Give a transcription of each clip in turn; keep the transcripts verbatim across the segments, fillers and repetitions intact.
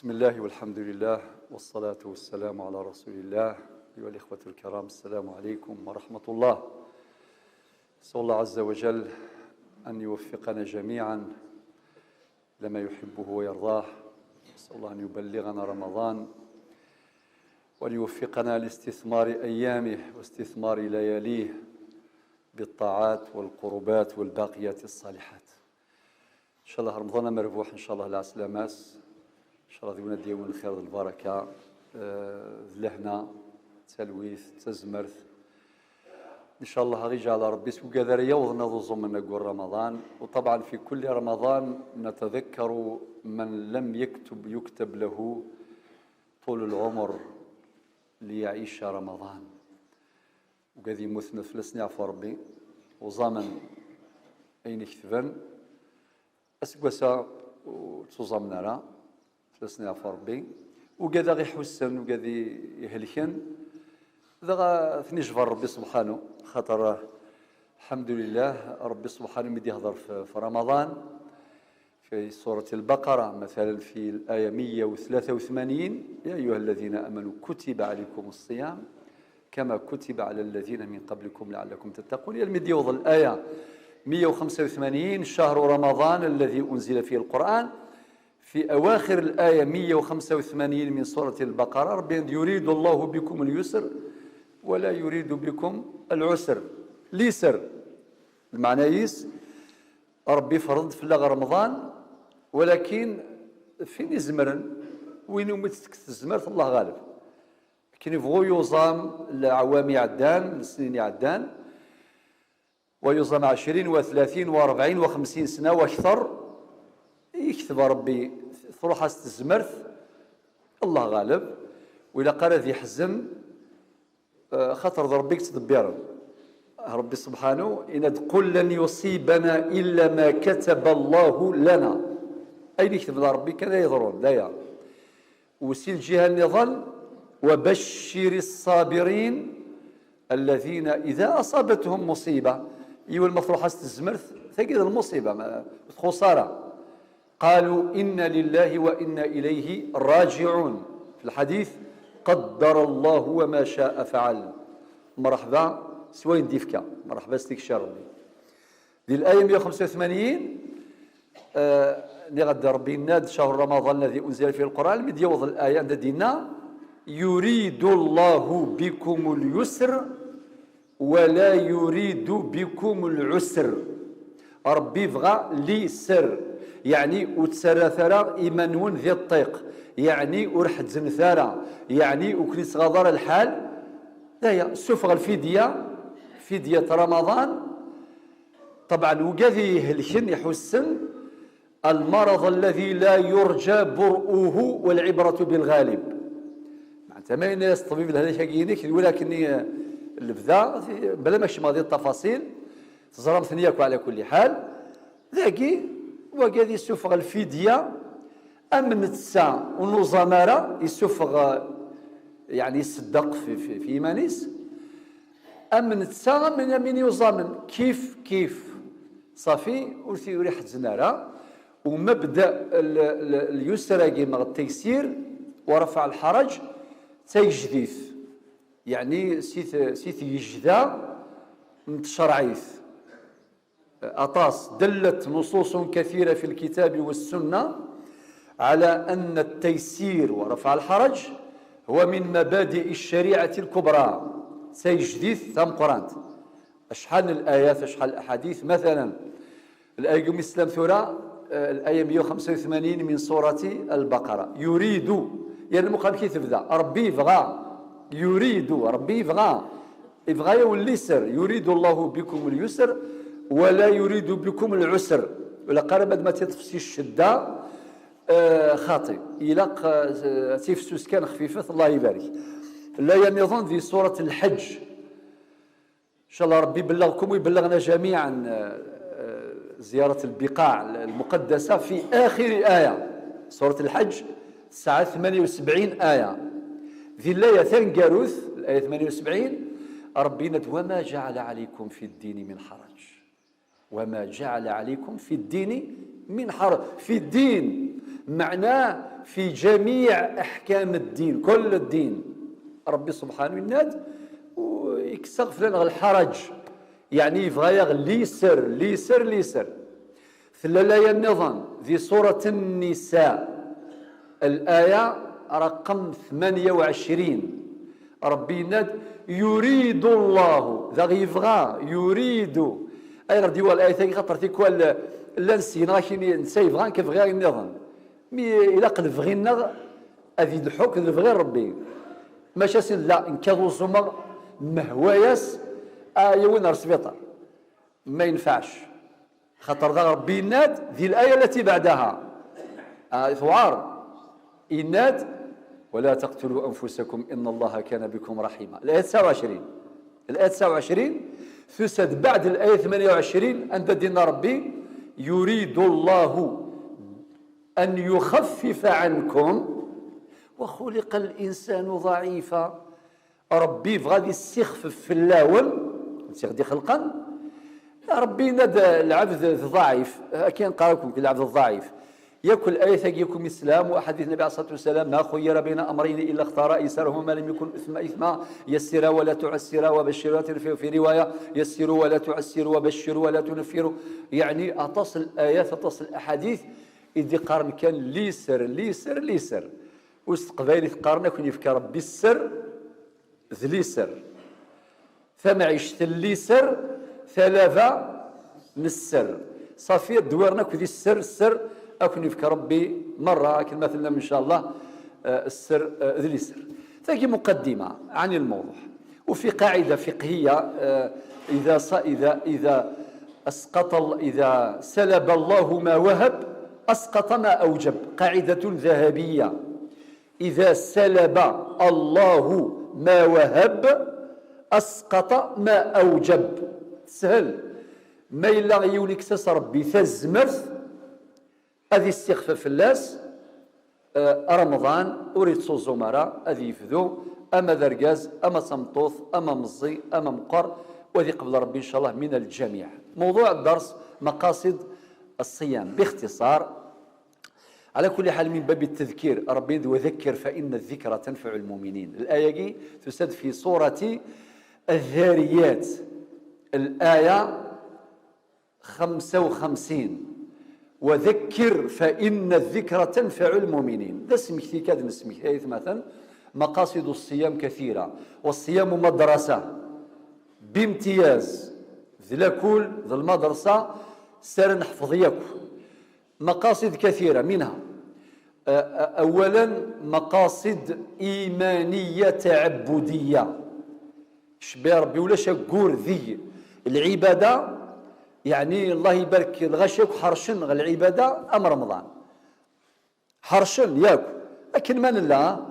بسم الله والحمد لله والصلاة والسلام على رسول الله. أيها الإخوة الكرام، السلام عليكم ورحمة الله. نسأل الله عز وجل أن يوفقنا جميعا لما يحبه ويرضاه. نسأل الله أن يبلغنا رمضان وأن يوفقنا لاستثمار أيامه واستثمار لياليه بالطاعات والقربات والباقيات الصالحات. إن شاء الله رمضان مربوح، إن شاء الله العسلامة. إن شاء الله ديونا ديون الخير والبركة، آه، اللهنا، تلويث، تزمرت. إن شاء الله غيجعل ربي سوق ذا يوضنا ذو ضمن نقول رمضان. وطبعا في كل رمضان نتذكر من لم يكتب يكتب له طول العمر ليعيش رمضان. وقاعد يموت نفلس نعفو ربي وضامن أين يكتبن. Aseggas-a ur ttuẓamen ara, fell-asen yeɛfu Ṛebbi. Ugad aɣ-iḥussen, ugad i-, ihelken, dɣa ad ten-ijber Ṛebbi subḥanu, xaṭer, lḥemdulillah, Ṛebbi subḥanu mi d-ihdeṛ f, f Ramaḍan, fi surat al-Baqara, مثلا في الآية مية وثلاثة وثمانين: يا أيها الذين آمنوا كتب عليكم الصيام كما كتب على الذين من قبلكم لعلكم تتقون. Yal mi d-yewweḍ الآية مية وخمسة وثمانين: شهر رمضان الذي أنزل فيه القرآن. في أواخر الآية مية وخمسة وثمانين من سورة البقرة، Ṛebbi yenna-d: يريد الله بكم اليسر ولا يريد بكم العسر. Lisr. Lmeɛna-is, Ṛebbi yefreḍ-d fell-aɣ Remḍan, walakin f win izemren, win umi tt-tekkes tezmert, Allah ɣaleb. Akken yebɣu yuẓam leɛwam iɛeddan, lesnin iɛeddan, wa yuẓam ɛecrin wa tlatin wa rebɛin wa xemsin sna wa akter, yekteb Ṛebbi, truḥ-as tezmert, Allah ɣaleb, u ilaq ara ad yeḥzen, eh, xaṭer d Ṛebbi i yettḍebbiren. Ṛebbi subḥanu yenna-d: قل لن يصيبنا إلا ما كتب الله لنا. Ayen i ketben Ṛebbi kan ay yeḍrun, d aya. U si lǧiha nniḍen: وبشر الصابرين الذين إذا أصابتهم مصيبة. Yiwen ma truḥ-as tezmert, tagi d lmuṣiba, ma, ur txuṣṣ ara. قالوا إنا لله وإنا إليه راجعون. في الحديث: قدر الله وما شاء فعل. Mṛeḥba s wayen d-ifka, mṛeḥba s tikci n Ṛebbi. Di laya meyya u xemsa u tmanyin, eh, nniɣ-d Ṛebbi yenna-d: شهر رمضان الذي أنزل فيه القرآن, mi d-yewweḍ laya anda d-yenna: يريد الله بكم اليسر ولا يريد بكم العسر. Ṛebbi yebɣa lisr, yeɛni ur ttarrat ara iman-nwen di ṭṭiq, yeɛni ur ḥezznet ara, yeɛni ur ken-ittɣaḍ ara lḥal. D aya, ssufeɣ lfidya, fidyat Ramaḍan. Ṭebɛen, ugad ihelken, iḥussen, المرض الذي لا يرجى برؤه والعبرة بالغالب. Meɛna ma yenna-yas ṭṭbib lehlak-agi-inek, d win akken i, eh, lebda, bla ma kecmeɣ di ṭṭafaṣil, teẓram-ten yakk ɛla kulli ḥal. Dagi, wagi ad isuffeɣ lfidya, am netta ur nuẓam ara, isuffeɣ, eh, yeɛni iseddeq fi, fi, fi yiman-is. Am netta, am, am win yuẓamen, kif, kif. Ṣafi, ur t-, ur iḥezzen ara. U mabda l-, l-, lyusr-agi, meɣ taysir, wa rafeɛ lḥaraǧ, d tagejdit. Yeɛni si t-, si tgejda n tcerɛit. Aṭas, دلت نصوص كثيرة في الكتاب والسنة على أن التيسير ورفع الحرج هو من مبادئ الشريعة الكبرى. Tagejdit tameqqrant. Acḥal n layat, acḥal n laḥadit, مثلا, laya umi teslam tura, eh, laya meyya u xemsa u tmanyin min surati Al-Baqara. يريد, yerna muqel amek i tebda. Ṛebbi yebɣa. يريد, Ṛebbi yebɣa. Yebɣa-yawen lisr. يريد الله بكم اليسر ولا يريد بكم العسر. Ur ilaq ara ma d ma teṭṭef si ccedda, eh, xaṭi. Ilaq, eh, ad tifsus kan xfifet, Allah ibarek. Laya nniḍen di surat Lḥeǧǧ. إن شاء الله Ṛebbi ibellaɣ-kum u ibellaɣna جميعا, eh, eh, زيارة البقاع المقدسة في آخر آية. Surat Lḥeǧǧ tesɛa tmanya u sebɛin aya. Di laya taneggarut, laya tmanya u sebɛin, Ṛebbi yenna-d: وما جعل عليكم في الدين من حرج. وما جعل عليكم في الدين من حرج. في الدين, meɛna في جميع أحكام الدين، كل الدين. ربي سبحانه يناد ويكسغ فلان الحرج، يعني يبغى يغ ليسر، ليسر، ليسر. Tella laya nniḍen di سورة النساء, الآية رقم ثمانية وعشرين. ربي يناد يريد الله, daɣ yebɣa, يريد. Ayɣer d-yuɣal ayat-agi? Xaṭer tikwal llan syin ɣakin netta yebɣa nekk bɣiɣ nniḍen. Mi ilaq lebɣi-nneɣ ad ilḥu akked lebɣi n Rebbi. Maca sin la, nekk ad uẓumeɣ mehwa-yas, a yawin ar sbiṭar. Ma yenfeɛc. Xaṭer daɣ Rebbi yenna-d di الآية التي بعدها. Ah, tuɛar. Yenna-d ولا تقتلوا أنفسكم إن الله كان بكم رحيما. الآية تسعة وعشرين. الآية تسعة وعشرين tusa-d بعد الآية ثمانية وعشرين, anda d-yenna Rebbi يريد الله أن يخفف عنكم وخلق الإنسان ضعيفا. Rebbi yebɣa ad yessixfef fell-awen, netta i ɣ-d-ixelqen. Rebbi yenna-d lɛebd d ḍɛif, akken qqaren akk lɛebd d ḍɛif. Yakk الآية-agi, yakk Islam وأحاديث النبي عليه الصلاة والسلام, ما خير بين أمرين إلا اختار أيسرهما ما لم يكن إثما, إثما يسرا ولا تعسرا وبشرا ولا تنفرا. في رواية يسروا ولا تعسروا وبشروا ولا تنفروا. يعني aṭas n الآيات, aṭas n الأحاديث i d-iqqaren kan liser, liser, liser. U s teqbaylit qqaren ad ken-yefk Rebbi sser d liser. Tamɛict n liser, talaba n sser. Ṣafi, ad d-wiren akk di sser, sser, ad ken-yefk Rebbi merra, akken ma tellam, ncallah, eh, sser, eh, d liser. Tagi muqaddima ɛni lmawḍuɛ. وفي قاعدة فقهية, eh, إذا ص-, إذا, إذا أسقط ال-, إذا سلب الله ما وهب أسقط ما أوجب. قاعدة ذهبية. إذا سلب الله ما وهب أسقط ما أوجب. Teshel. Ma yella yiwen ikkes-as Rebbi tazmert, ad yessixfef fell-as, eh, Remḍan ur yettuẓum ara, ad yebdu ama d argaz, ama d tameṭṭut, ama meẓẓi, ama meqqer, u ad yeqbel Rebbi, ncallah, من الجميع. موضوع الدرس مقاصد الصيام باختصار. على كل حال, من باب التذكير, Rebbi yenna-d وذكر فإن الذكرى تنفع المؤمنين. الآية-agi tusa-d في سورة الذاريات, الآية خمسة وخمسين. وذكر فإن الذكرى تنفع المؤمنين. D asmekti kan ad nesmekti, ay atmaten, مقاصد الصيام كثيرة, والصيام مدرسة بامتياز, d lakul, d lmadrasa, s ara neḥfeḍ yakk. مقاصد كثيرة منها, آه، أولا مقاصد إيمانية تعبدية. Cebbi Rebbi ulac aggur deg lɛibada, yeɛni, Allah ibarek, lɣaci akk ḥercen ɣer lɛibada am Remḍan. Ḥercen yakk. Akken ma nella,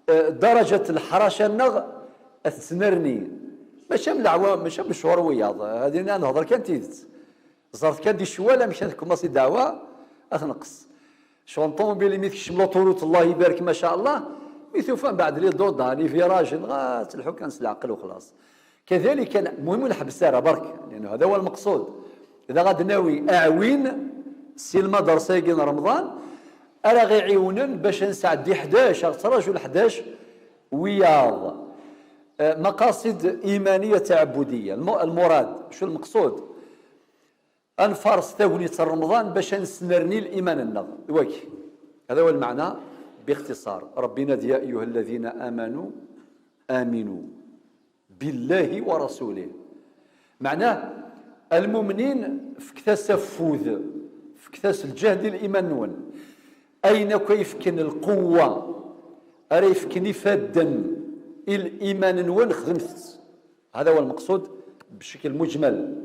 eh, daraǧat leḥraca-nneɣ ad tettnerni. Mačči am leɛwa-, mačči am lecɣal wiyaḍ. Hadi ad nehḍer kan tidet. Ẓret kan di ccwal amek ad tkumaṣi ddeɛwa, ad tenqes. Ccɣel n ṭumubil, imi tekcem l'autoroute, Allah ibarek, ma sha Allah, mi tufa mbeɛd les dodanes, les virages, dɣa telḥu kan s leɛqel u xlaṣ. كذلك, المهم ur nḥebbes ara, برك, لأنه هذا هو المقصود. Dɣa ad nawi aɛwin si lmadrasa-agi n Remḍan, ara ɣ-iɛiwnen bac ad nesɛeddi ḥdac, ad ɣ-ttraǧu ḥdac wiyaḍ. Eh, مقاصد إيمانية تعبدية. الم-, المراد, شو المقصود؟ Ad nfaṛes tagnit n Remḍan bac ad nesnerni liman-nneɣ. D wagi. هذا هو المعنى باختصار. Rebbi yenna-d يا أيها الذين آمنوا آمنوا بالله ورسوله. Meɛnah, a lmumnin, fket-as afud, fket-as lǧehd i liman-nwen. Ayen akk ay yefken lquwwa, ara yefken ifadden i liman-nwen, xedmet-t. هذا هو المقصود بشكل مجمل.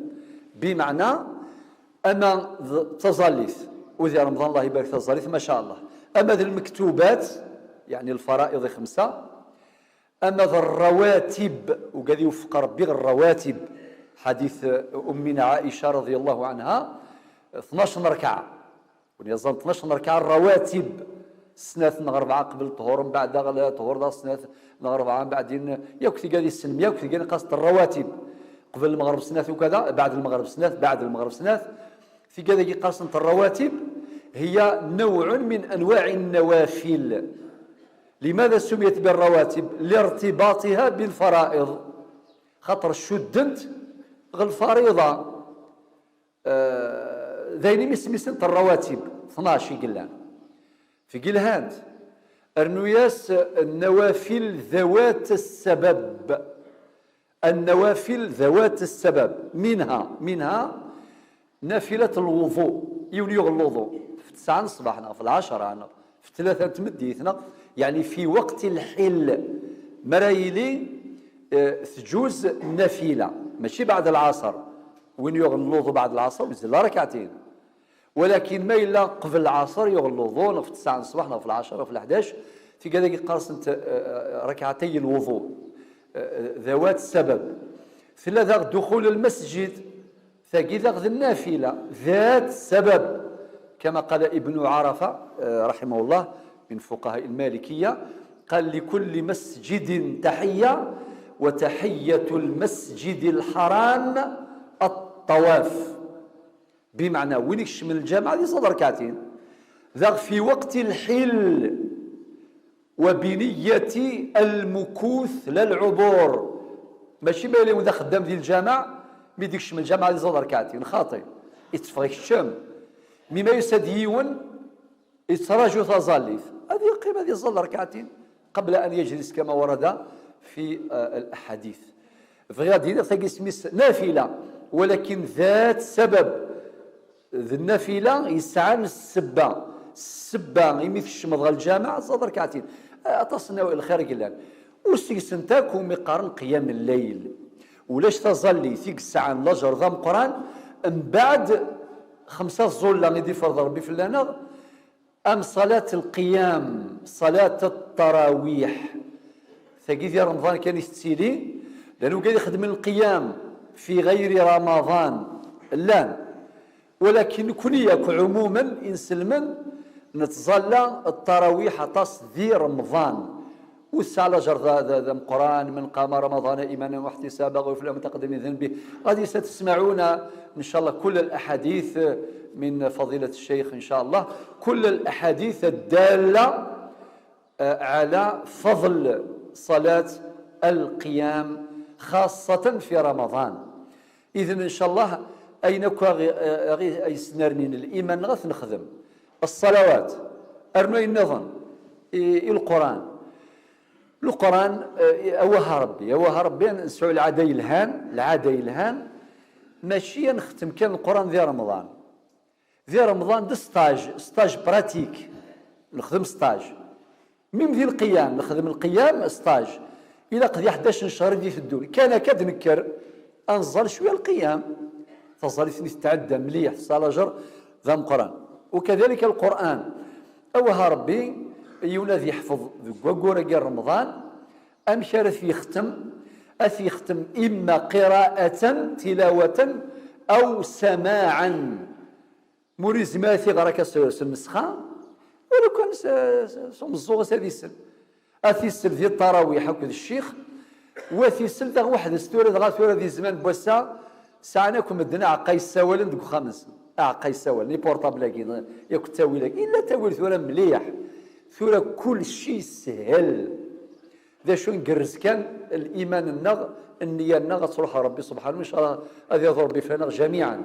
بمعنى, ama d taẓallit, u di Remḍan, Allah ibarek, taẓallit, ma sha Allah. Ama d lmektubat, يعني الفرائض الخمسة, ama d الرواتب, ugad iwefeq Rebbi, الرواتب. حديث أمنا عائشة رضي الله عنها, tnac n rrekɛa. Win yeẓran tnac n rrekɛa rawatib, snat neɣ rebɛa qbel ṭhur, mbeɛd daɣ ṭhur daɣ snat neɣ rebɛa, mbeɛdin yakk tigad isselm, yakk tigad qqasent rawatib. Qbel lmeɣreb snat ukada, beɛd lmeɣreb snat, beɛd lmeɣreb snat. Tigad-agi qqasent rawatib, هي نوع من أنواع النوافل. لماذا سميت بالرواتب؟ لارتباطها بالفرائض، خاطر شدنت غ الفريضة. آه، داين مي سميسنت الرواتب، اثناش يقلان في قلهانت. أرنوياس النوافل ذوات السبب. النوافل ذوات السبب، منها منها نافلة الوضوء، يون يغ الوضوء في تسعة الصباح، في العشرة، في ثلاثة تمديثنا، يعني في وقت الحل. مرايلي آه، تجوز النافلة، ماشي بعد العصر. وين يغ الوضوء بعد العصر ويزل ركعتين، ولكن ما إلا قبل العصر يغ الوضوء، في تسعة الصباح، في العشرة، في الحداش، في كذا قرصنت ركعتي الوضوء، آه، ذوات سبب. ثلاثة، دخول المسجد، ثقيلة غد النافلة ذات سبب، كما قال ابن عرفة، آه، رحمه الله، من فقهاء المالكية، قال: لكل مسجد تحية، وتحية المسجد الحرام الطواف. بمعنى وين يكشم الجامعة دي صدر ركعتين، ذا في وقت الحل، وبنية المكوث لا العبور. ماشي ما يلي وذا خدام ديال الجامع، مي ديكش من الجامع دي زود ركعتين خاطي يتفغ يكشم. مما يسد يون يتراجو تظليث، هذه القيمة دي زود ركعتين قبل أن يجلس كما ورد في آه، الأحاديث. فغادي تاكي سميس نافلة، ولكن ذات سبب. ذ النافلة يسعان السبة، السبة يمي تشمض الجامع صدر كعتين. أتصنع الخير قلان. وسيسنتاكم يقارن قيام الليل، ولاش تظلي ثيك الساعة لاجر ذا مقران من بعد خمسة الظل اللي دي فرض ربي في اللانغ. أم صلاة القيام، صلاة التراويح. ثقيل يا رمضان كان يستيلي، لأنه قال يخدم القيام في غير رمضان. لا، ولكن كن ياك عموما إنسلمن نتظلى التراويح عطاس ذي رمضان. وسع على جر ذا، ذا، ذا مقران: من قام رمضان إيمانا واحتسابا غفر له ما تقدم من ذنبه. غادي ستسمعون إن شاء الله كل الأحاديث من فضيلة الشيخ إن شاء الله، كل الأحاديث الدالة آه، على فضل صلاة القيام خاصة في رمضان. إذن إن شاء الله أين كوا غي-، آه، غي-، أي سنرنين الإيمان غث نخدم الصلوات، أرنو النظم، إي-، القرآن. القرآن، آه، أوها ربي، أوها ربي نسعو العادة يلهان، العادة يلهان، ماشي نختم كان القرآن ذي رمضان. ذي رمضان د ستاج، ستاج براتيك، نخدم ستاج. ميم ذي القيام، نخدم القيام ستاج. إلا قضي حداش شهر دي في الدول، كان كاد نكر أنزل شوية القيام. تظل ثني تتعدى مليح في صلاة جر ذا مقران. وكذلك القرآن، أوها ربي يولاد يحفظ ذو قوقورة رمضان، أم شارث يختم، أث يختم إما قراءة، تلاوة، أو سماعا. موريز ما ثيغرا كسر سمسخة، ولو كان س-، س-، سمزوغ ساديسن. أثيسل ذي التراويح أكد الشيخ، وثيسل ذا واحد ستورة، دغا ثورة ذي زمان بوسا، ساعنا كم الدنا عقاي السوالن دق خمس. عقاي السوالن، لي بورطابل أكيد، ياك التاويل أكيد. إلا تاويل ثورة مليح، ثورة كل شيء سهل. D acu ngerrez kan, الإيمان-nneɣ, النية-nneɣ ad truḥ ɣer Ṛebbi subḥanahu, إن شاء الله ad yaḍ Ṛebbi fell-aneɣ جميعا.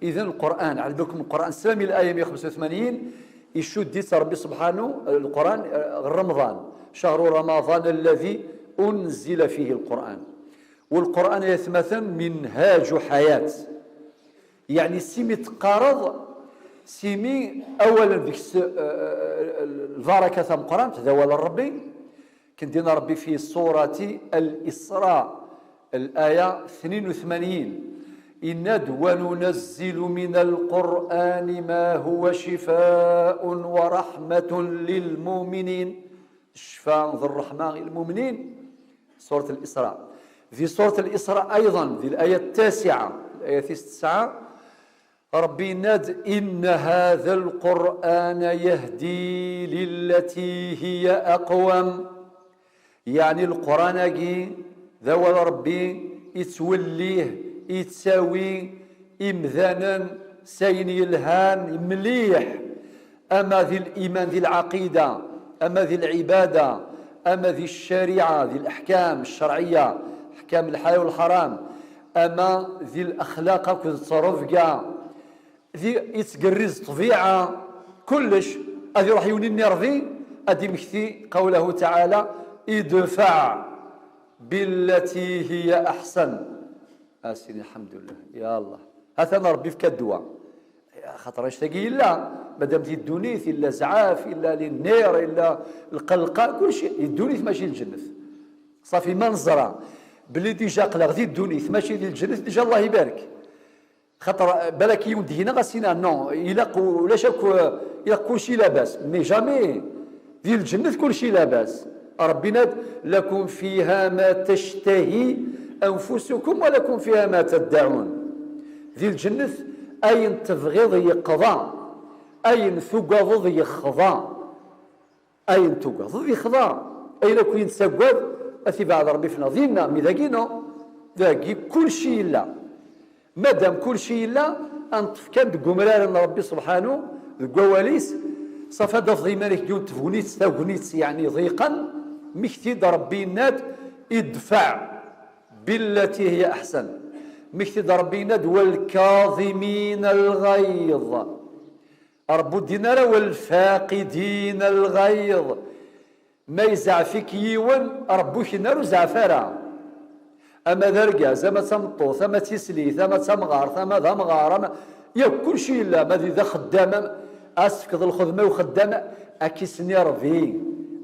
إذن القرآن، على بالكم القرآن سلامي الآية مية وخمسة وثمانين، يشد-itt Ṛebbi subḥanahu, القرآن, آه، رمضان، شهر رمضان الذي أنزل فيه القرآن. والقرآن يتمثل منهاج حياة. يعني سيمي تقارض، سيمي أولا ديك الس-، آه، آه، البركة تمقرانت، ذا ولا ربي، كندينا ربي في سورة الإسراء، الآية اثنين وثمانين، إناد: "وننزل من القرآن ما هو شفاء ورحمة للمؤمنين". الشفاء ذو الرحمة للمؤمنين. سورة الإسراء. في سورة الإسراء أيضا، في الآية التاسعة، الآية تسعة، ربي يناد: "إن هذا القرآن يهدي للتي هي أقوم". يعني القرآن أكي ذا ولا ربي يتوليه، يتساوي إمذانا سين يلهان مليح. Ama di liman, di lɛaqida, ama di lɛibada, ama di ccariɛa, di leḥkam ccerɛiya, ḥkam lḥalal u lḥaram, ama di lexlaq akked ttrebga, di yettgerriz ṭṭbiɛa, kullec ad iruḥ yiwen inirdi, ad d-imekti qawlahu taɛala: idfaɛ billati hiya aḥsan. A Sidi, lḥemdullah, ya Allah. Hatan Ṛebbi yefka ddwa. Axaṭer annect-agi yella, madam di ddunit, illa zɛaf, illa linniṛ, illa lqelqa, kulci di ddunit, mačči di lǧennet. Ṣafi, ma neẓra belli dija aql-aɣ di ddunit, mačči di lǧennet, dija Allah ibarek. Xaṭer, balak yiwen deg-neɣ a s-iniɣ: non, ilaq, ulac akk, ilaq kulci labas. Mais jamais. Di lǧennet kulci labas. Ṛebbi yenna-d: lakum fiha ma tashtahi anfusukum wa lakum fiha ma taddaɛun. Di lǧennet, ayen tebɣiḍ yeqḍa, ayen tugadeḍ yexḍa. Ayen tugadeḍ yexḍa, ayen akk i nettagad, ad t-ibɛed Ṛebbi fneɣ. Dinna, mi dagi, non, dagi kulci yella. Madam kulci yella, ad neṭṭef kan deg umrar n Ṛebbi subḥanu, deg wawal-is, ṣafi ad tafeḍ iman-ik deg yiwet tegnit, tagnit, yeɛni ḍiqen, mekti-d Ṛebbi yenna-d: idfaɛ billati hiya aḥsan. Mekti-d Ṛebbi yenna-d: walkaḍimina lɣayḍ. Ṛebbi ur d-yenni ara: walfaqidina lɣayḍ. Ma yezɛef-ik yiwen, Ṛebbi ur k-yenna ara ur zeɛɛef ara. Ama d argaz, ama d tameṭṭut, ama d tislit, ama d tamɣart, ama d amɣar, ama, yakk kulci yella, ma d, d axeddam, ama ad s-tefkeḍ lxedma i uxeddam, ad k-isnirvi,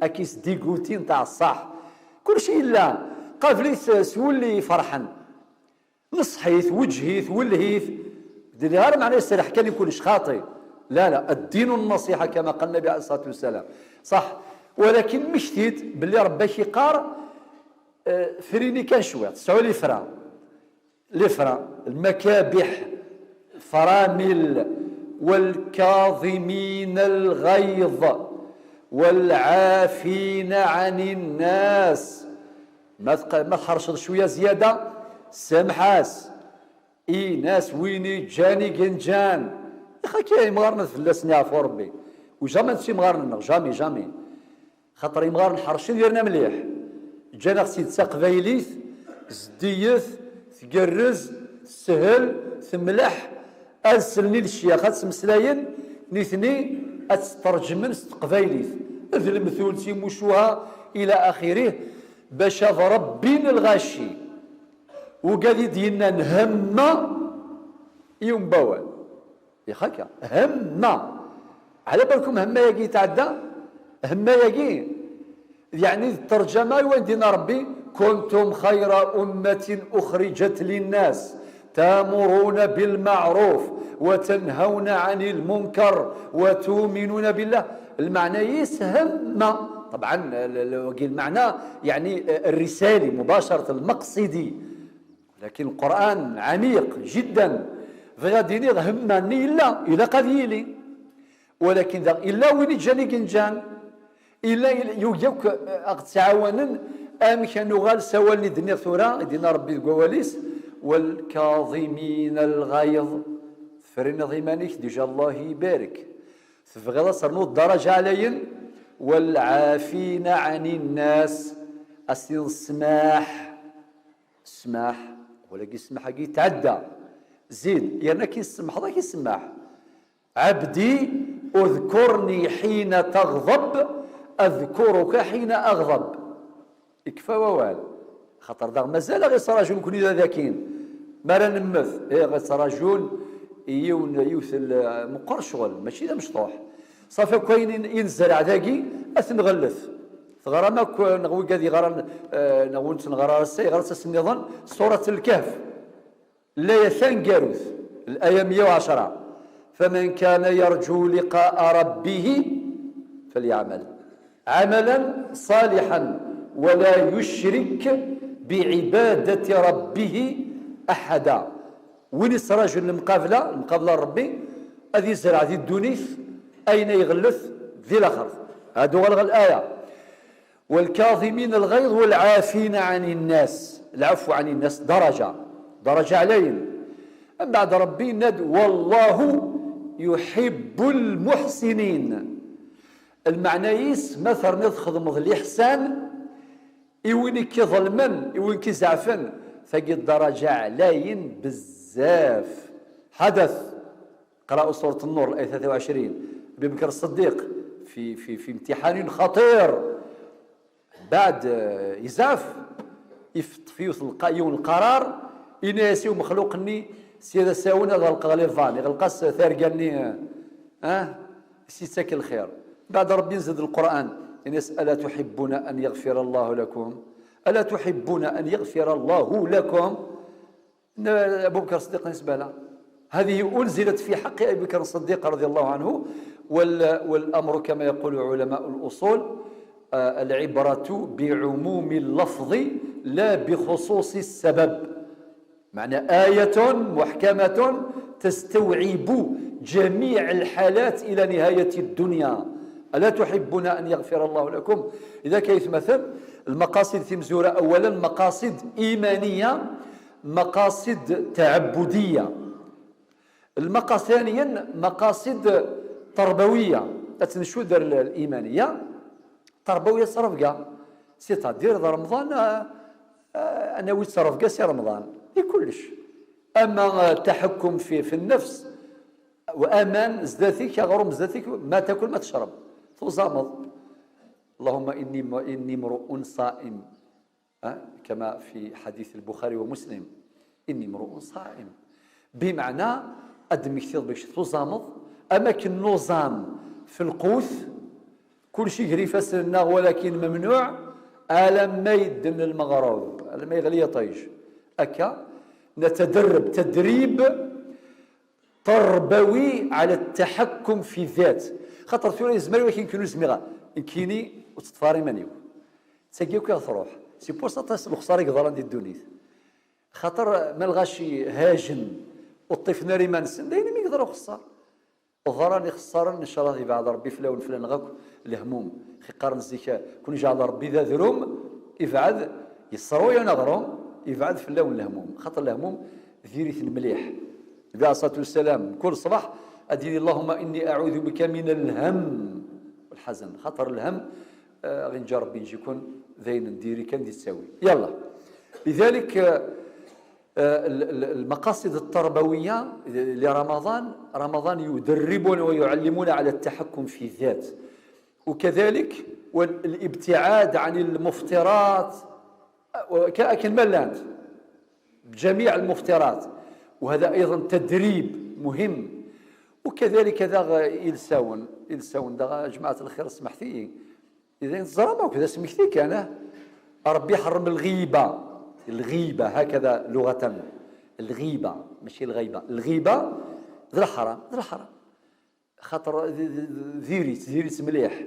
ad k-isdiguti n taɛeṣṣaḥ. Kulci yella, qabel-it s wulli iferḥen. Neṣḥ-it, weǧǧeh-it, welleh-it. D-, d-, ara meɛna iserreḥ kan i kullec xaṭi. La, la, الدين النصيحة كما قال النبي عليه الصلاة والسلام. صح. Walakin mekti-d belli Ṛebbi ak-iqqar, eh, frini kan cwiṭ, sɛu lifra. Lifra, lmakabiḥ, framil, والكاظمين الغيظ والعافين عن الناس. Ma tq-, ma tḥerceḍ cwiya zzyada, semḥ-as. Ini-as: win iǧǧan i yenǧan. Ixaki imɣaren ad fell-asen yeɛfu Ṛebbi. U jamais nettu imɣaren-nneɣ, jamais, jamais. Xaṭer imɣaren ḥercen yerna mliḥ. Ǧǧan-aɣ-tt-id d taqbaylit, zeddiget, tgerrez, teshel, temleḥ, ad slen i lecyax ad ttmeslayen, nitni ad tt-ttṛeǧmen s teqbaylit. D lemtul, d timucuha, ila axirih, bac ad ṛebbin lɣaci. Ugad i d-yennan hemma, yiwen n wawal. Ixaka, hemma. Ɛla balkum hemma-yagi yetɛedda? Hemma-yagi, yeɛni d ttṛǧama i wayen d-yenna Ṛebbi: كنتم خير أمة أخرجت للناس تأمرون بالمعروف وتنهون عن المنكر وتؤمنون بالله. Lmeɛna-is hemma. Ṭebɛen, l-, l-, wagi lmeɛna, yeɛni, eh, الرسالي مباشرة المقصدي. Lakin Lqur'an ɛmiq jiddan. Bɣiɣ ad iniɣ hemma-nni yella, ilaq ad yili. Walakin daɣ, illa win iǧǧan i yenǧan. Illa, illa, yugi akk, eh, ad ɣ-ttɛawanen amek ad nuɣal s awal-nni d-nniɣ tura, i d-yenna Ṛebbi deg wawal-is: والكاظمين الغيظ. Tefrineḍ iman-ik, dija Allah ibarek. Tebɣiḍ ad ternuḍ ddaraǧa ɛlayen: والعافين عن الناس. Ad s-tiniḍ ssmaḥ. Ssmaḥ, walakin ssmaḥ-agi yetɛedda. Zid, yerna akken tsemḥeḍ, akken ssmaḥ. عبدي اذكرني حين تغضب أذكرك حين أغضب. Ikfa wawal. Xaṭer daɣ mazal-aɣ yettraǧu nekni d akin. Mi ara nemmet, iɣ yettraǧun yiwen, yiwet l-, meqqer ccɣel, mačči d amecṭuḥ. Ṣafi akk ayen i, i nezreɛ dagi, ad t-nɣellet. Teɣram akk, neɣ wigad yeɣran, eh, neɣ ur nettneɣra ara ass-a, yeɣra-tt ass nniḍen, Surat Lkehf. Laya taneggarut, laya meyya u ɛecṛa: فمن كان يرجو لقاء ربه فليعمل عملا صالحا ولا يشرك بعبادة ربه أحدا. Win yettraǧun lemqabla, lemqabla n Ṛebbi, ad yezreɛ di ddunit ayen ay iɣellet di laxert. Ad uɣaleɣ ɣer laya. والكاظمين الغيظ والعافين عن الناس. العفو عن الناس درجة، درجة ɛlayen. Mbeɛd Ṛebbi yenna-d: والله يحب المحسنين. Lmeɛna-is, ma terniḍ txedmeḍ liḥsan i win i k-iḍelmen, i win k-izeɛfen, tagi ddaraǧa ɛlayen bezzaf. حدث، قرأوا سورة النور الآية ثلاثة وعشرين، أبي بكر الصديق في في في امتحان خطير. Mbeɛd, eh, yezɛef, iṭṭef yiwet lqa-, yiwen lqarar, ini-as i umexluq-nni, sya d asawen ad ɣelqeɣ les vannes, iɣelq-as targa-nni, eh, s-yettak lxir. Mbeɛd Ṛebbi yenzed Lqur'an, ini-as: ألا تحبون أن يغفر الله لكم؟ ألا تحبون أن يغفر الله لكم؟ Abu Bakr Ṣeddiq nisba la. هذه أنزلت في حق أبي بكر الصديق رضي الله عنه، وال-، والأمر كما يقول علماء الأصول، آه، العبرة بعموم اللفظ لا بخصوص السبب. معنى آية محكمة تستوعب جميع الحالات إلى نهاية الدنيا. ألا تحبون أن يغفر الله لكم؟ إذا كيف مثل المقاصد في مزورة، أولا مقاصد إيمانية، مقاصد تعبدية. المقا-، ثانيا مقاصد تربوية، تنشد الإيمانية، تربوية صرفقة، c'est-à-dire ذا رمضان، آه، آه، أنا ويت صرفقة سي رمضان لكلش. أما التحكم في، في النفس وأمان زداتك، يا غروم زداتك، ما تاكل ما تشرب، تزامض. اللهم إني م-، إني امرؤ صائم. أه؟ كما في حديث البخاري ومسلم: إني امرؤ صائم. بمعنى أدمك تيض بكش تزامض، أما كنوزام في القوت، كل شيء غريفة سنة، ولكن ممنوع ألم ما يدن المغرب، ألم ما يغلي يطيش. أكا نتدرب تدريب تربوي على التحكم في الذات. خاطر ثورة يزمر ولكن كنو زميغا نكيني وتطفاري منيو. تساقي كي تروح. C'est pour ça تصل خسارة قدران دي الدنيا. خاطر ما الغاشي هاجن والطيف ناري ما نسن، داين ما يقدروا خسار. وضراني خسارا إن شاء الله يبعد ربي فلاون فلان غاك الهموم. خي قارن زيك كون جعل ربي ذا ذروم، يبعد يصروي أنا غروم، يبعد فلاون الهموم. خاطر الهموم ذيريت المليح. النبي عليه الصلاة والسلام كل صباح أديني: اللهم إني أعوذ بك من الهم والحزن. خاطر الهم، آه، غير نجا ربي نجيكم ذين نديري كان دي تساوي. يلا. لذلك، آه، آه، ال-، ال-، المقاصد التربوية لرمضان، رمضان يدربنا ويعلمنا على التحكم في الذات، وكذلك والابتعاد عن المفترات، آه، كأكل ملانت بجميع المفترات، وهذا أيضا تدريب مهم. وكذلك داغ إلساون، إلساون داغ جماعة الخير سمحتي، إذا زرا ما كذا سمكتي كان، آه. ربي حرم الغيبة، الغيبة هكذا لغة، الغيبة ماشي الغيبة، الغيبة ذي الحرام، ذي الحرام. خاطر ذ-، ذ-، ذ-، ذيريت، ذيريت مليح.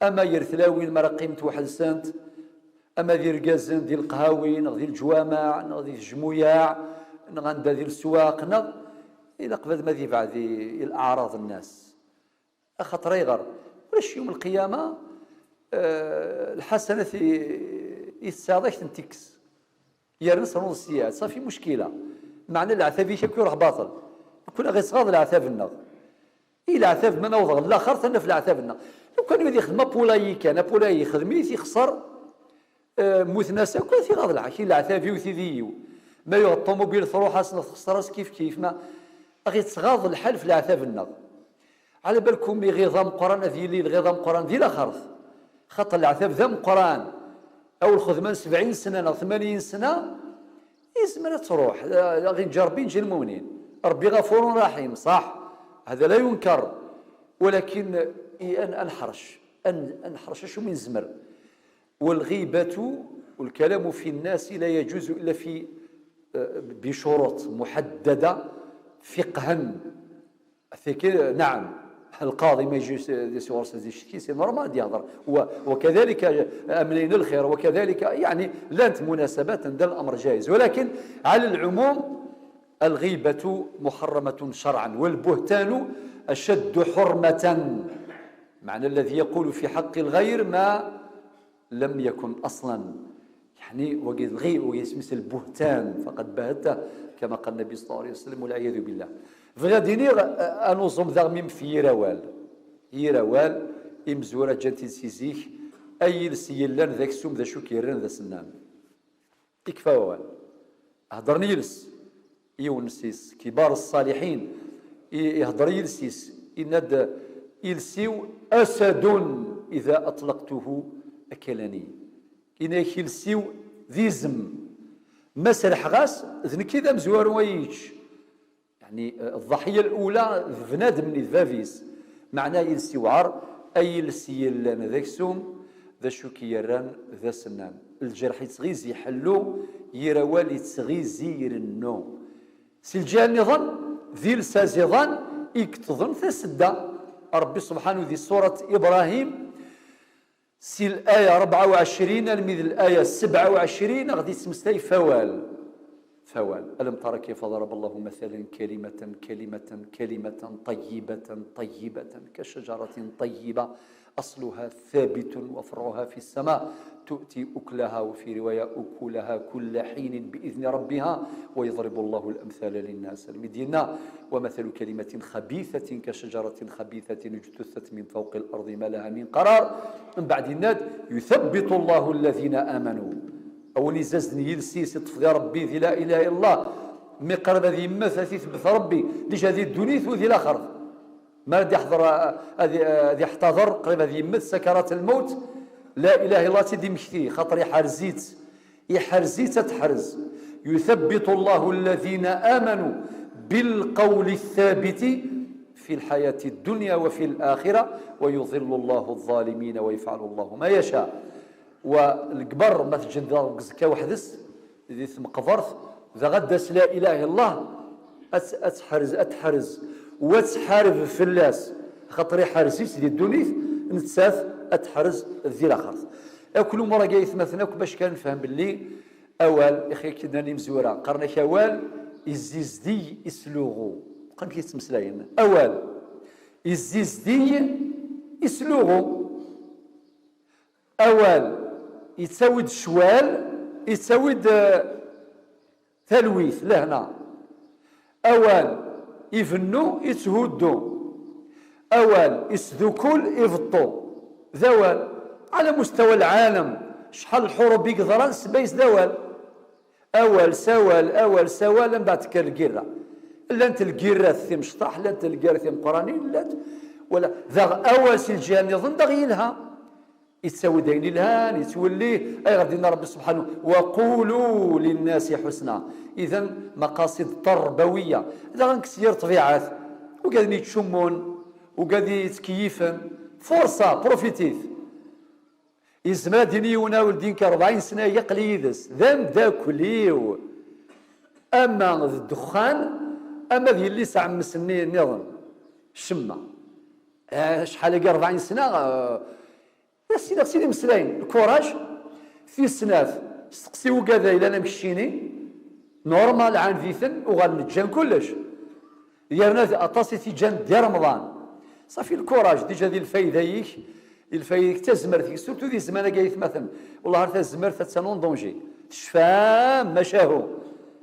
أما يرثلاوين ما راه قيمة واحد السنت، أما ذي الرقازن، ذي القهاوي، نغ ذي الجوامع، نغ ذي الجموياع، نغ عند ذي السواق، نغ إلا قبل ما ذي بعد ي-، الأعراض الناس. أخاطر أيغر ولاش يوم القيامة، آه، الحسنات ي-، يتساعدك تنتكس. يا رنس رنس السيئات، صافي مشكلة. معنى العتاب يشكو راه باطل. كنا غير صغار العتاب النغ. إيه العتاب ما نوض الآخر ثنا في العتاب النغ. لو كان يدي خدمة بولايي كان، بولايي خدميت يخسر، آه، موت ناس أكو في غاض العشي العتاب يوثي ذيو. ما يغ الطوموبيل ثروح أصلا تخسر أس كيف كيف ما. أغي تصغاض الحال في العتاب النغ. على بالكم يغيظ مقران، هذه اللي الغيظ مقران ذي الآخرت. خاطر العتاب ذا مقران. أو الخدمة سبعين سنة أو ثمانين سنة، يزمر تروح. لا، لا، غير جربين جي المؤمنين. ربي غفور رحيم، صح. هذا لا ينكر. ولكن إي أن أنحرش. أن أنحرش شو من زمر. والغيبة والكلام في الناس لا يجوز إلا في، آه، بشروط محددة فقها. Athiki, نعم، القاضي ما يجيش دي سي غورس دي شكي، c'est normal دي يهضر. و-، وكذلك أمنين الخير، وكذلك يعني لانت مناسبات ده الأمر جائز، ولكن على العموم الغيبة محرمة شرعا، والبهتان أشد حرمة، معنى الذي يقول في حق الغير ما لم يكن أصلا. يعني وقيد الغي-، وقيد اسمه البهتان، فقد بهته كما قال النبي صلى الله عليه وسلم، والعياذ بالله. Bɣiɣ ad iniɣ, a, ad nuẓum daɣ mim f yir awal. Yir awal, imezwura ǧǧan-t-id si zik, ay iles yellan d aksum d acu k-yerran d asennan. Ikfa wawal. Heddren yiles. Yiwen si kibar ṣṣaliḥin, i, ihedder yiles-is, yenna-d: "Iles-iw asadun ida atlaqtuhu akalani." Yenna-yak: "Iles-iw d izem. Ma serḥeɣ-as, d nekk i d amezwaru ay yečč." Yeɛni, eh, ḍḍaḥiya lula d bnadem-nni, d bab-is. Meɛna iles iwɛer, ay iles yellan d aksum, d acu k-yerran d asennan. Lǧerḥ ittɣizi ḥellu, yir awal ittɣizi irennu. Si lǧiha nniḍen, d iles aziḍan i yeṭṭḍen tasedda. Ṛebbi subḥanu di surat Ibrahim, si laya rebɛa u ɛecrin almi d laya sebɛa u ɛecrin, a ɣ-d-yettmeslay f awal. F awal. ألم تر كيف ضرب الله مثلا كلمة، كلمة، كلمة طيبة، طيبة كشجرة طيبة أصلها ثابت وفرعها في السماء تؤتي أكلها وفي رواية أكلها كل حين بإذن ربها ويضرب الله الأمثال للناس. Almi d-yenna: "ومثل كلمة خبيثة كشجرة خبيثة اجتثت من فوق الأرض ما لها من قرار." Mbeɛd yenna-d: "يثبت الله الذين آمنوا." A win izazden yiles-is, iṭṭef di Ṛebbi, di la ilaha illallah. Mi qrib ad yemmet, ad t-ithbet Ṛebbi. Déjà di ddunit u di laxert. Mi ara d-iḥḍer, ad, ad iḥtaḍer, qrib ad yemmet, sakarat lmut, la ilaha illallah ad tt-id-immekti, xaṭer iḥrez-itt. Iḥrez-itt ad teḥrez. يثبت الله الذين آمنوا بالقول الثابت في الحياة الدنيا وفي الآخرة ويضل الله الظالمين ويفعل الله ما يشاء. Wa lekber ma teǧǧen daɣ deg uẓekka weḥd-s, di tmeqbert, daɣ ad d-tas la ilaha illallah, ad, ad teḥrez, ad teḥrez, u ad tḥareb fell-as, xaṭer iḥrez-itt di ddunit, nettat ad teḥrez di laxert. Akk lumuṛ-agi, ay atmaten akk, bac kan nefhem belli awal, ixi k-nnan imezwura, qqaren-ak awal, izzizdiy, isluɣu. Qqaren-k yettmeslayen. Awal, izzizdiy, isluɣu. Awal, ittawi-d ccwal, ittawi-d, eh, talwit, lehna. Awal, ibennu, itthuddu. Awal, isdukul, ibeṭṭu. D awal. Ɛla mustawa lɛalem, cḥal lḥurub i yeḍran s base d awal. Awal s awal, awal s awal, mbeɛd tekker lgirra. Llant lgirrat timecṭaḥ, llant lgirrat timeqqranin, llant, wala, daɣ awal si lǧiha nniḍen daɣ yelha. Yettawi-d ayen ilhan, yettwelli, ayɣer d-yenna Ṛebbi subḥanu: "وقولوا للناس حسنا". Idan, maqasid tarbawiya. Daɣen kkes yir ṭṭbiɛat, ugad-nni yettcummun, ugad yettkeyifen, furṣa, prufitit. Yezmer ad d-yini yiwen awel din ka rebɛin sna aql-i yid-s, d ameddakel-iw. Ama d ddexxan, ama d yelli-s ɛemmes-nni nniḍen. Cemma. Eh, acḥal-agi rebɛin sna, eh, d asin, d asin imeslayen. Lkuraj, tis snat, steqsi ugad-a yellan am keččini, normal, ɛandit-ten, uɣalen ǧǧan kullec. Yerna d aṭas i t-iǧǧan di Remḍan. Safi lkuraj, déjà di lfayda-ik, di lfayda-ik, d tazmert-ik, surtout di zzman-agi ay atmaten. Wellah ar tazmert attan en danger. Tecfam, macahu.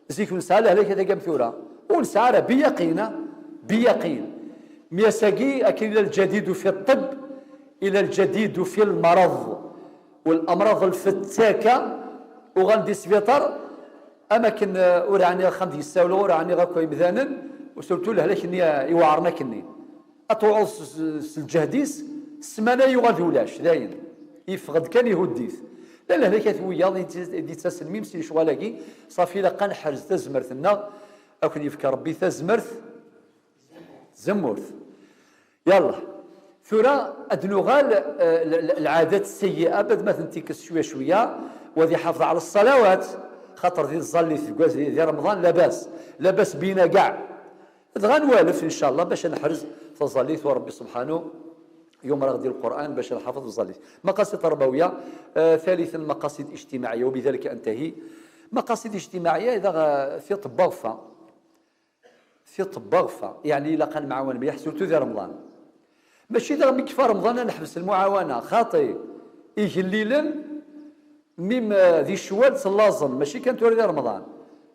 Zik ur nesɛa lehlak ad agam tura. Ur nesɛa ara, biyaqin, a? Biyaqin. Mi ass-agi, akken ila lǧadidu fi ṭṭebb, ila lǧadidu fi lmerḍ. Walamraḍ lfettaka, uɣalen di sbiṭar, am akken, eh, ur ɛniɣ axxam deg yessawleɣ, ur ɛniɣ akk imdanen, u surtout lehlak-nni, eh, iweɛren akkenni. Ad tuɣeḍ s, s, s lǧehd-is, ssmana yuɣal d ulac, dayen. Yeffeɣ-d kan ihudd-it. La lehlak at wiyaḍ i d-, i d-yettasen mim si lecɣal-agi, safi ilaq ad neḥrez tazmert-nneɣ, ad ken-yefk Rebbi tazmert, tzemmurt. Yallah. Tura ad nuɣal, eh, l-, l-, lɛadat seyyi'a, bad ma tent-ikkes cwiya cwiya, wa ad iḥafeḍ ɛla ṣṣalawat, xaṭer di tẓallit deg wass, di Remḍan, labas, labas bina gaɛ. Dɣa nwalef, incallah, bac ad neḥrez taẓallit u Rebbi subḥanu yumer-aɣ di Lqur'an bac ad nḥafeḍ taẓallit. Maqasid tarbawiya, eh, ثالثا مقاصد اجتماعية، وبذلك أنتهي. Maqasid ijtimaɛiyya, daɣ, eh, tiṭ n waɣfa. Tiṭ n waɣfa, yeɛni ilaq ad nemɛawan mliḥ, surtout di Remḍan. Mačči daɣ mi yekfa Remḍan ad neḥbes lmuɛawana, xaṭi. Igellilen, mim, eh, di Cewwal ttlaẓen, mačči kan tura di Remḍan.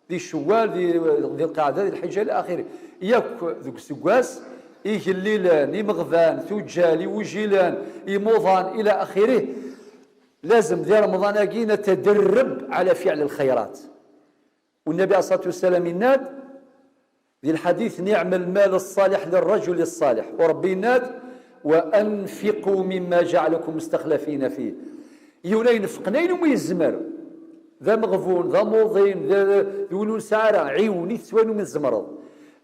Di Cewwal, di, di Lqaɛda, di Lḥiǧǧa, ila axiri. Yakk deg useggas, igellilen, imeɣban, tuǧǧal, iwujilen, imuḍan, ila axiri. Lazem di Remḍan-agi نتدرب على فعل الخيرات. والنبي عليه الصلاة والسلام yenna-d di lḥadit: نعم المال الصالح للرجل الصالح. U Ṛebbi yenna-d: وأنفقوا مما جعلكم مستخلفين فيه. Yiwen ay nefqen ayen umi yezmer. D ameɣbun, d amuḍin, d, d, d win ur nesɛi ara, ɛiwen-it s wayen umi tzemreḍ.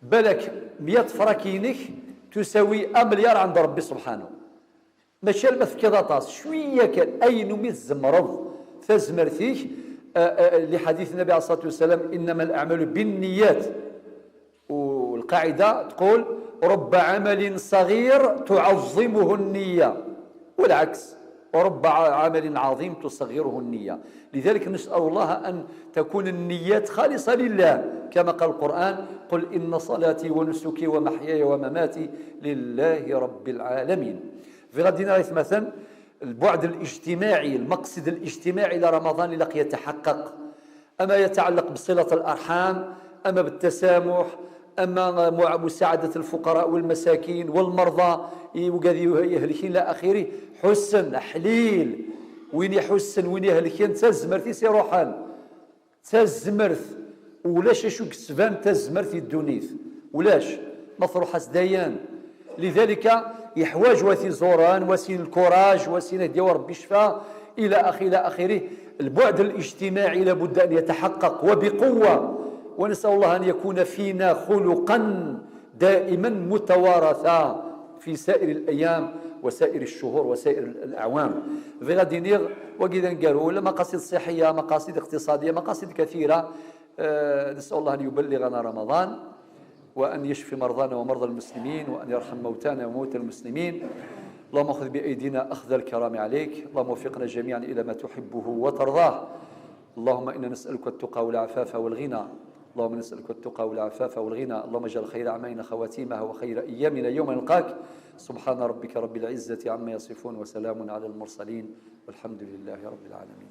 Balak mya tefrakin-ik tusawi amelyar ɛend Ṛebbi subḥanahu. Mačči alma tefkiḍ aṭas, cwiya kan, ayen umi tzemreḍ, tazmert-ik, a, a, لحديث النبي عليه الصلاة والسلام: إنما الأعمال بالنيات. والقاعدة تقول: رب عمل صغير تعظمه النية، والعكس: ورب عمل عظيم تصغره النية. لذلك نسأل الله أن تكون النيات خالصة لله، كما قال القرآن: قل إن صلاتي ونسكي ومحياي ومماتي لله رب العالمين. Bɣiɣ ad d-iniɣ مثلا البعد الاجتماعي، المقصد الاجتماعي لرمضان اللي يتحقق، أما يتعلق بصلة الأرحام، أما بالتسامح، أما مع مساعدة الفقراء والمساكين والمرضى، i wigad yehlken إلى آخره. Ḥussen, ḥlil, win iḥussen, win ihelken, d tazmert-is iruḥen. D tazmert, ulac acu yesban tazmert i ddunit, ulac, ma truḥ-as dayen. لذلك يحواج wa t-iẓuren, wa s-inin lkuraj, wa s-inin ad yawi Ṛebbi ccfa, إلى آخره، إلى آخره. البعد الاجتماعي لابد أن يتحقق وبقوة، ونسأل الله أن يكون فينا خلقا دائما متوارثا في سائر الأيام وسائر الشهور وسائر الأعوام. Bɣiɣ ad d-iniɣ, wagi d aneggaru, la مقاصد صحية، مقاصد اقتصادية، مقاصد كثيرة. آه، نسأل الله أن يبلغنا رمضان، وأن يشفي مرضانا ومرضى المسلمين، وأن يرحم موتانا وموتى المسلمين. اللهم خذ بأيدينا أخذ الكرام عليك. اللهم وفقنا جميعا إلى ما تحبه وترضاه. اللهم إنا نسألك التقى والعفاف والغنى. اللهم نسألك التقى والعفاف والغنى. اللهم اجعل خير أعمالنا خواتيمها وخير أيامنا يوم نلقاك. سبحان ربك رب العزة عما يصفون، وسلام على المرسلين، والحمد لله رب العالمين.